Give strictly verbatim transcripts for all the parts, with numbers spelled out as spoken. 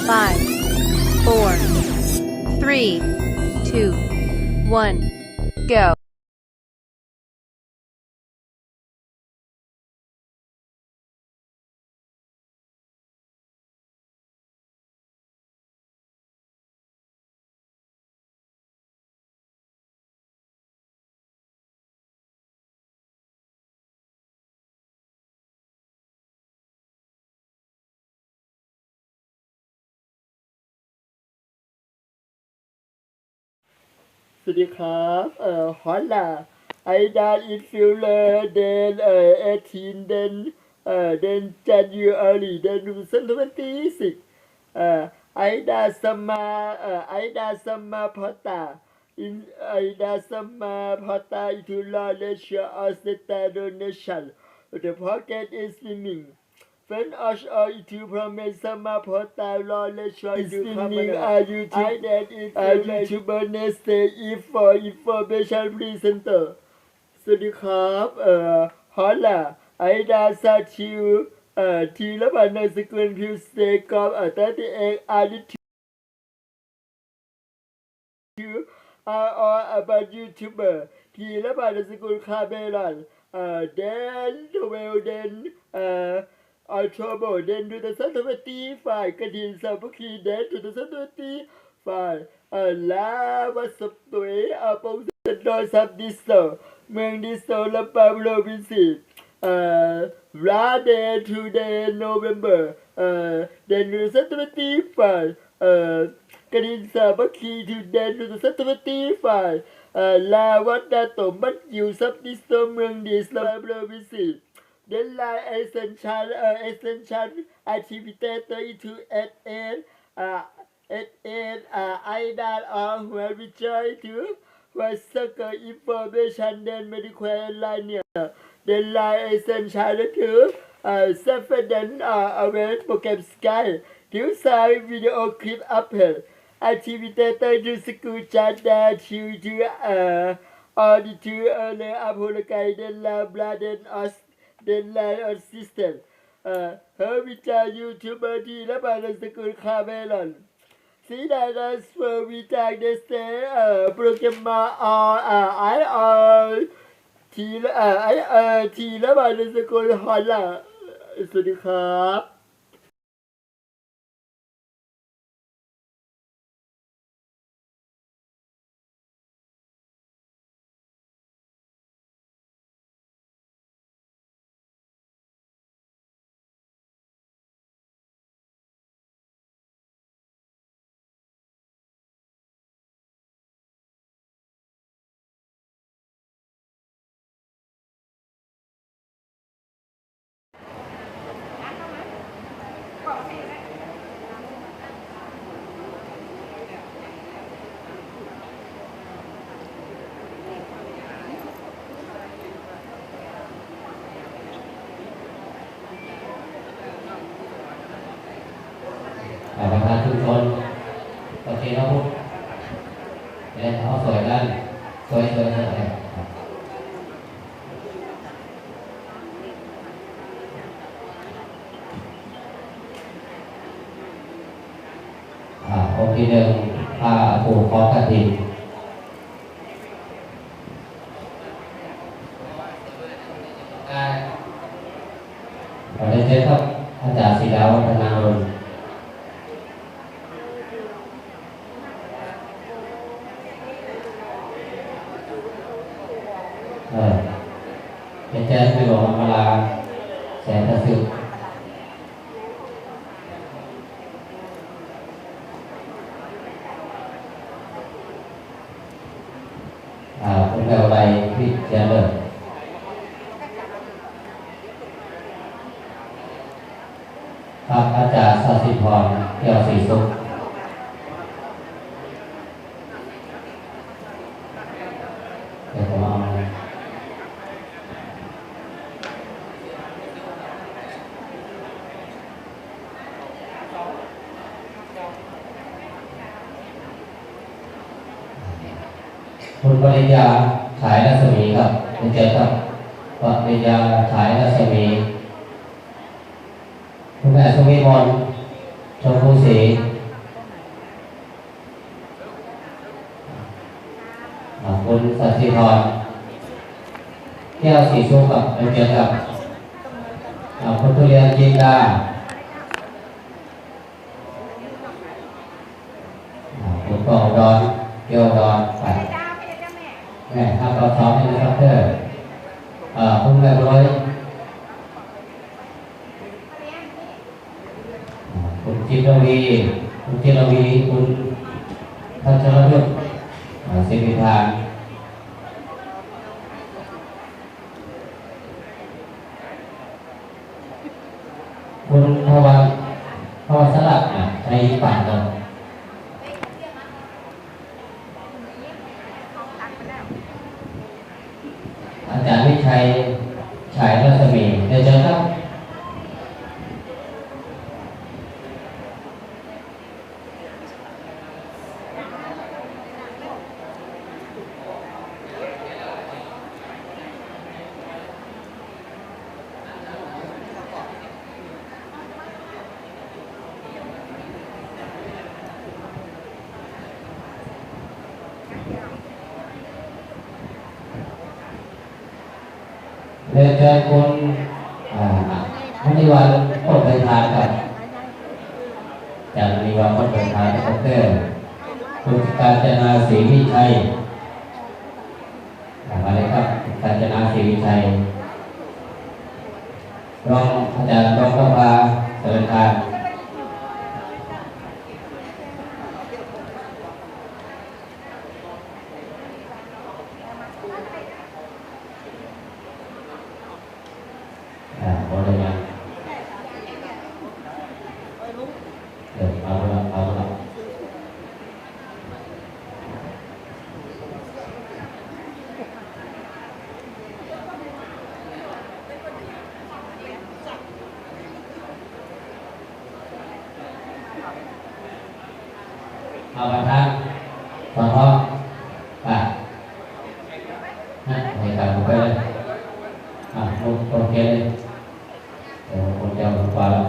Five, four, three, two, one, go. สวัสดีครับ เอ่อ Honda Aida Infinity เอ่อ eighteen เดือน เอ่อ เดือน January เดือน two thousand twenty-six เอ่อ Aida Smart เอ่อ Aida Smart Porter in Aida Smart Porter into launch of the donation. The pocket is slimming. First of all, it will promote Smart Porter launch of the company. Our YouTube, our YouTuber next day if for information presenter. สวัสดีครับ เอ่อ Honda Aida Smart เอ่อ ธีรพันธ์ นามสกุล Pilsner Golf เอ่อ thirty-eight อาริ are all about YouTuber ธีรพันธ์ นามสกุล Cameron เอ่อ เดือน twelve เดือน เอ่อ October เดือน two thousand twenty-five กฐินสามัคคี เดือน two thousand twenty-five เอ่อ ลาวัดสะตุย เอ่อ ปงสะดอน Sub District เมือง District ลำปาง Province เอ่อ Last day today November เอ่อ เดือน two thousand twenty-five เอ่อ กฐินสามัคคี two thousand twenty-five เอ่อ ลาวัดนาโตมบ้านกิว Sub District เมือง District ลำปาง Province Deadline extension เอ่อ extension activity thirty-two eight อ่า eight eight อ่า I dot all who have reached to who have circle information then medical line near Deadline extension to uh, seven then uh, away program Skype to sign video clip upload activity to school chat that to to uh auditor uh the apologize then la bla then us then la assistant uh her with a YouTuber ธีรพันธ์ นามสกุล Cameron สีดา transfer วิจารณ์ เดสเซ เอ่อ programmer ออ เอ่อ ไอ เอ่อ ธีร เอ่อ ไอ เอ่อ ธีรพันธ์ นามสกุล Honda สวัสดีครับ อ่า ประธานชุมชน โอเคครับผม เดี๋ยวเอาสวยด้าน สวย สวย สวย อ่า องค์ที่หนึ่ง ผ้าผูกคอกฐิน ขอเรียนเชิญครับ อาจารย์ศิลาวัฒนานนท์ เออ เรียนเชิญแม่หลวงอมรา แสนประเสริฐ อ่า คุณแม่อุไร พิเชียรเลิศ ครับ อาจารย์สศิธร แก้วศรีสุข เดี๋ยวผมเอามา คุณปริญญา ฉายรัศมีครับ เรียนเชิญครับ ปริญญา ฉายรัศมี คุณแม่สุวิมล ชมพูศรี อ่า คุณสัตย์สิทร แก้วศรีสุขครับ เรียนเชิญครับ อ่า คุณทุเรียนจินดา อ่า คุณกองดอน แก้วดอน ไป แม่ ห้าต่อสองนี่นะครับเด้อ อ่า คุณแม่บัวลอย อ่า คุณจิตรวี คุณจิตรวี คุณพัชรยุทธ อ่า สิริธาน คุณพวัลย์ พวัลย์สลัก อ่ะ ชัยปากเรา อาจารย์วิชัย ฉายรัศมี เรียนเชิญครับ เรียนเชิญคุณ อ่า มณีวรรณ พลไพฑารครับ อาจารย์มณีวรรณ พลไพฑาร ดอกเตอร์ คุณกาญจนา ศรีวิชัย อ่า มาเลยครับ กาญจนา ศรีวิชัย รองอาจารย์ รองนภา เจริญทาน อ่า พอได้ยัง เออ เอาละ เอาละ เอาประธาน สองห้อง ไป นะ ให้ตามผมไปเลย อ่ะ โอ โอเคเลย เดี๋ยวผมจะเอาไปแล้ว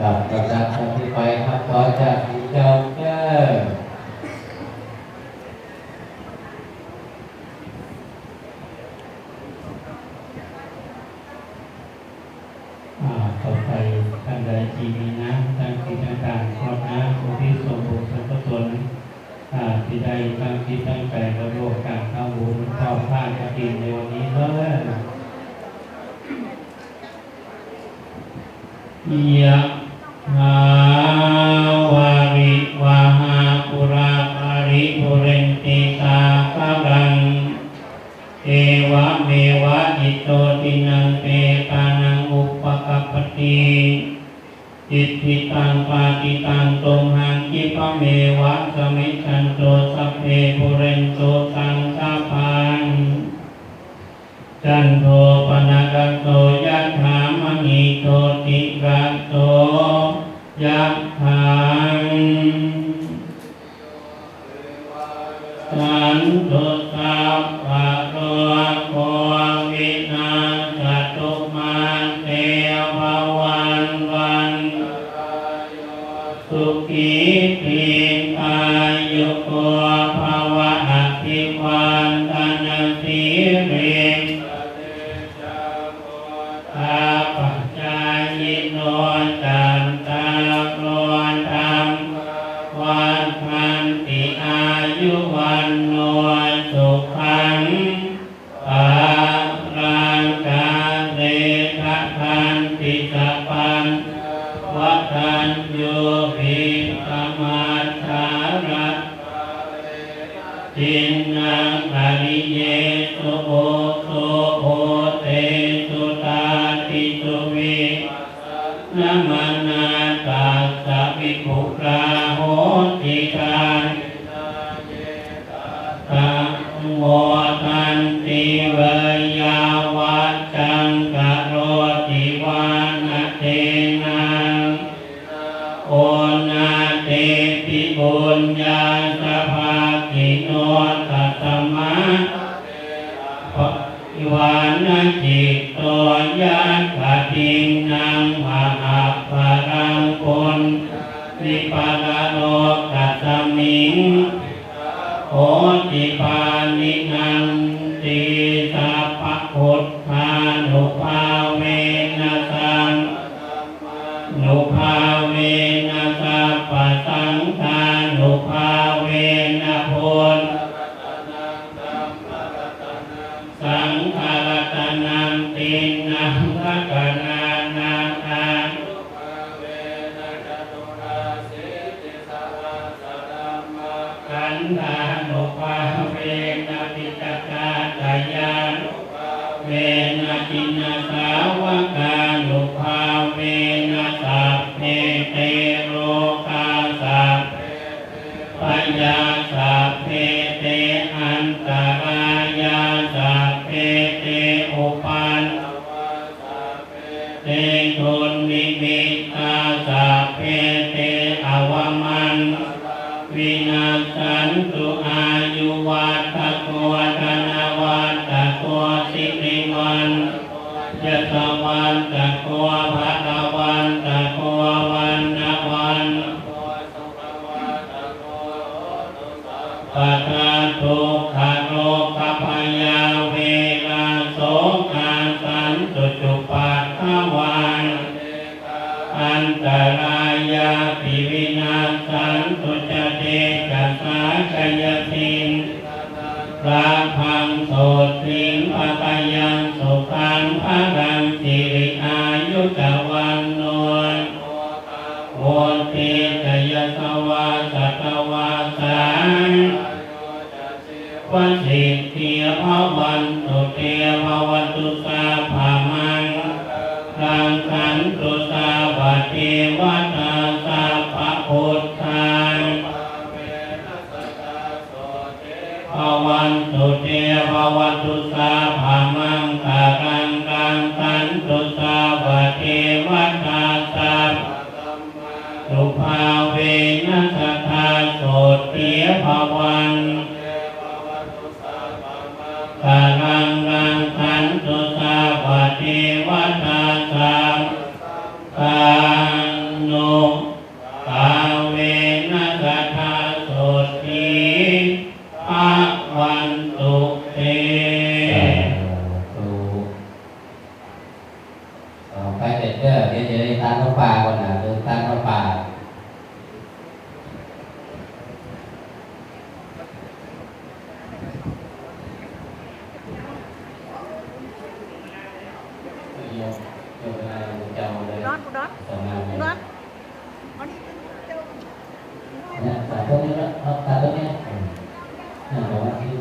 ครับ ลำดับต่อไปครับ ขอจากหลวงเจ้าเจ้า อ่า ต่อไปท่านใดที่มีน้ำตั้งจิตตั้งใจ ขอน้ำอุทิศส่วนบุญส่วนกุศล อ่า ที่ได้ตั้งจิตตั้งใจมาร่วมกันทำบุญทอดผ้ากฐินในวันนี้เด้อ Yathā vārivahā pūrā paripūrenti sāgaraṃ, evameva ito dinnaṃ petānaṃ upakappati. Icchitaṃ patthitaṃ tumhaṃ khippameva samijjhatu, sabbe pūrentu saṅkappā, cando paṇṇaraso yathā, maṇi jotiraso yathā. Santu sabbarogo vinassatu, mā te bhavatvantarāyo, sukhī dīghāyuko bhava. Abhivādanasīlissa niccaṃ vuḍḍhāpacāyino, cattāro dhammā vaḍḍhanti: āyu vaṇṇo sukhaṃ balaṃ. Kāle dadanti sapañño, vītamajjharakkhāpe, na dinnaṃ ariyesu ujubhūti. Santi veyyāvaccaṃ karoti vāna, tenaṃ onā, tepi puññassa bhāgino. Tasmā vāna citto yattha dinnaṃ mahapphalaṃ puññāni paralokasmiṃ hoti pāṇinanti. Sabbabuddhānubhāvena sabbadhammānubhāvena sabbasaṅghānubhāvena buddharatanaṃ dhammaratanaṃ saṅgharatanaṃ tiṇṇaṃ ratanānaṃ ānubhāvena caturāsītisahassadhammakkhandhānubhāvena piṭakattayānubhāvena jinasāvakānubhāvena sabbe te rogā sabbe bhayā sabbe te antarāyā sabbe te upaddavā sabbe te dunnimittā sabbe te avamaṅgalā vinassantu. Āyuvaḍḍhako dhanavaḍḍhako sirivaḍḍhako yasavaḍḍhako balavaḍḍhako vaṇṇavaḍḍhako sukhavaḍḍhako hotu sabbadā. Dukkharogabhayā verā sokā sattu cupaddavā antarāyāpi vinassantu ca tejasā. Jayasiddhi dhanaṃ lābhaṃ sotthi bhāgyaṃ sukhaṃ balaṃ siri āyu ca vaṇṇo bhogaṃ vuḍḍhī ca yasavā satavassā āyū ca jīvasiddhī bhavantu te. Bhavatu sabbamaṅgalaṃ rakkhantu sabbadevatā sabbabuddhānubhāvena sadā sotthī bhavantu te. Bhavatu sabbamaṅgalaṃ rakkhantu sabbadevatā sabba ānubhāvena sadā sotthī bhavantu te. Bhavatu sabbamaṅgalaṃ rakkhantu sabbadevatā sabbasaṅghānubhāvena sadā sotthī bhavantu te. สาธุ เอาไปเสร็จเด้อ เดี๋ยวจะได้ทานข้าวปลาก่อนนะ เดี๋ยวทานข้าวปลา ดอน กูดอน สองงานเลย กูดอน เนี่ย ตัดต้นนี้ละ เอาตัดต้นนี้ อืม เนี่ย บอกว่าที่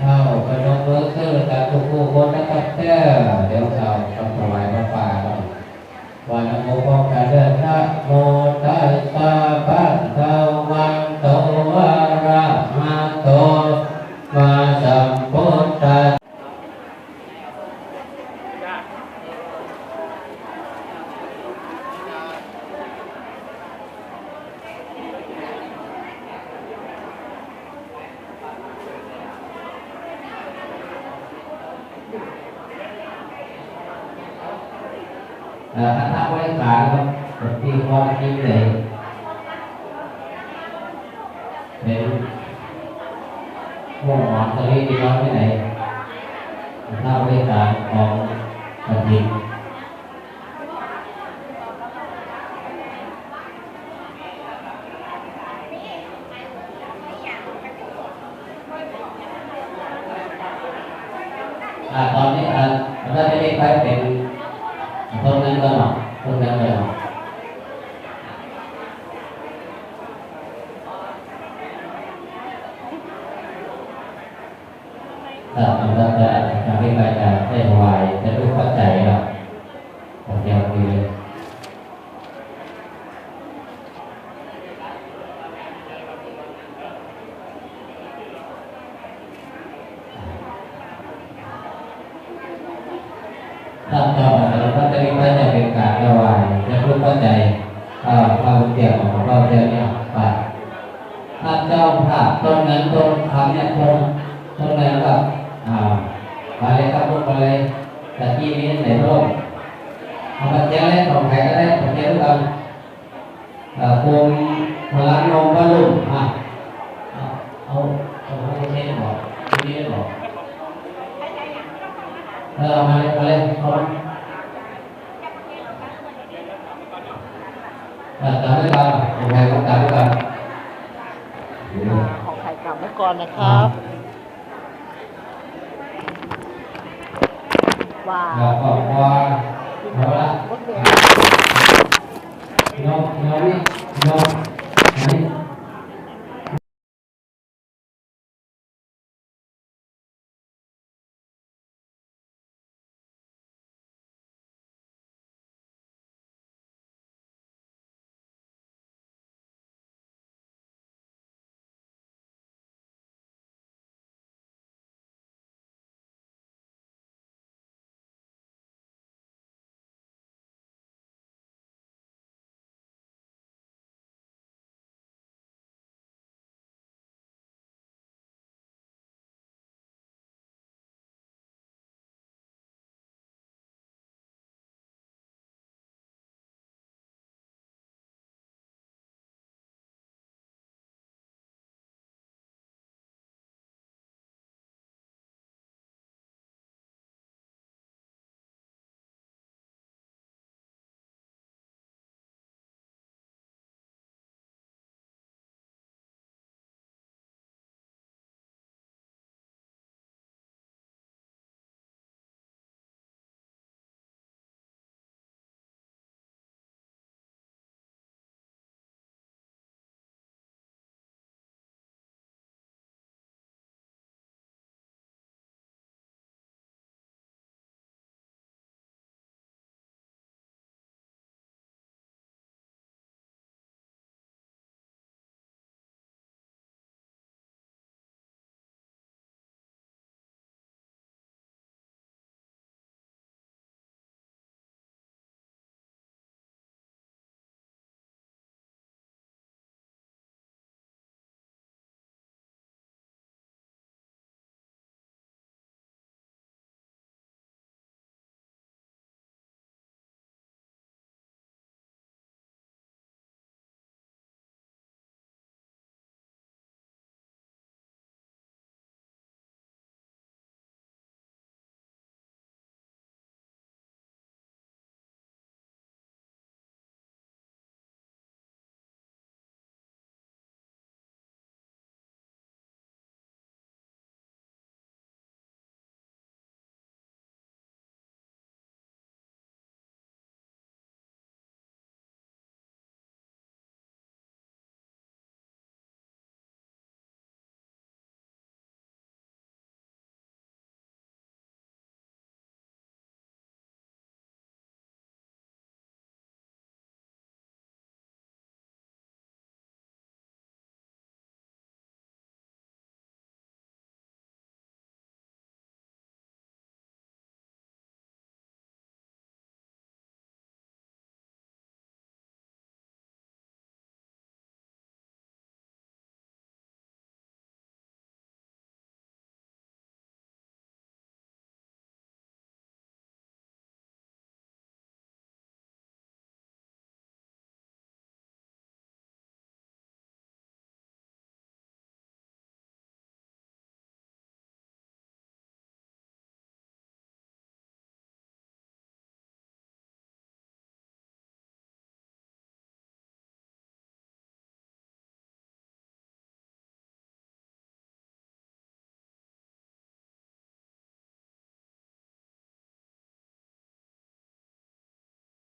เอา พนมมือขึ้นกันทุกๆคนนะครับเด้อ เดี๋ยวเราทำถวายพระป่าก่อน ว่านะโมพร้อมกันเด้อ Namo tassa bhagavato arahato sammāsambuddhassa. เอ่อ คณะบริการครับ ที่พร้อมที่เลย เป็นผู้หมอนตอนนี้ที่ร้อนที่ไหน คณะบริการของกฐิน อ่า ตอนนี้ อ่า ตอนนั้นได้เลขไปเป็น ต้นนั้นก็เนาะ ต้นนั้นก็เนาะ ครับ อันนั้นจะทำให้ไปจะได้ถวายเป็นรูปปัจจัยครับ โอเค โอเคเลย เ ถ้าเจ้าภาพต้นเงินต้นคำเนี่ยตรงตรงไหนก็อ่ามาเลยครับลูกมาเลยตะกี้นี้ไหนพระองค์เอามาแจกเลยของใครก็ได้ของแจกทุกคนอ่ากลุ่มพลังนมพระลุงอ่ะเอาเอาเอาให้เช่นบอกที่นี่บอกเออเอามาเลยมาเลยเอามา อ่ะตามด้วยกันของใครก็ตามด้วยกัน อ่าของไข่กลับไว้ก่อนนะครับ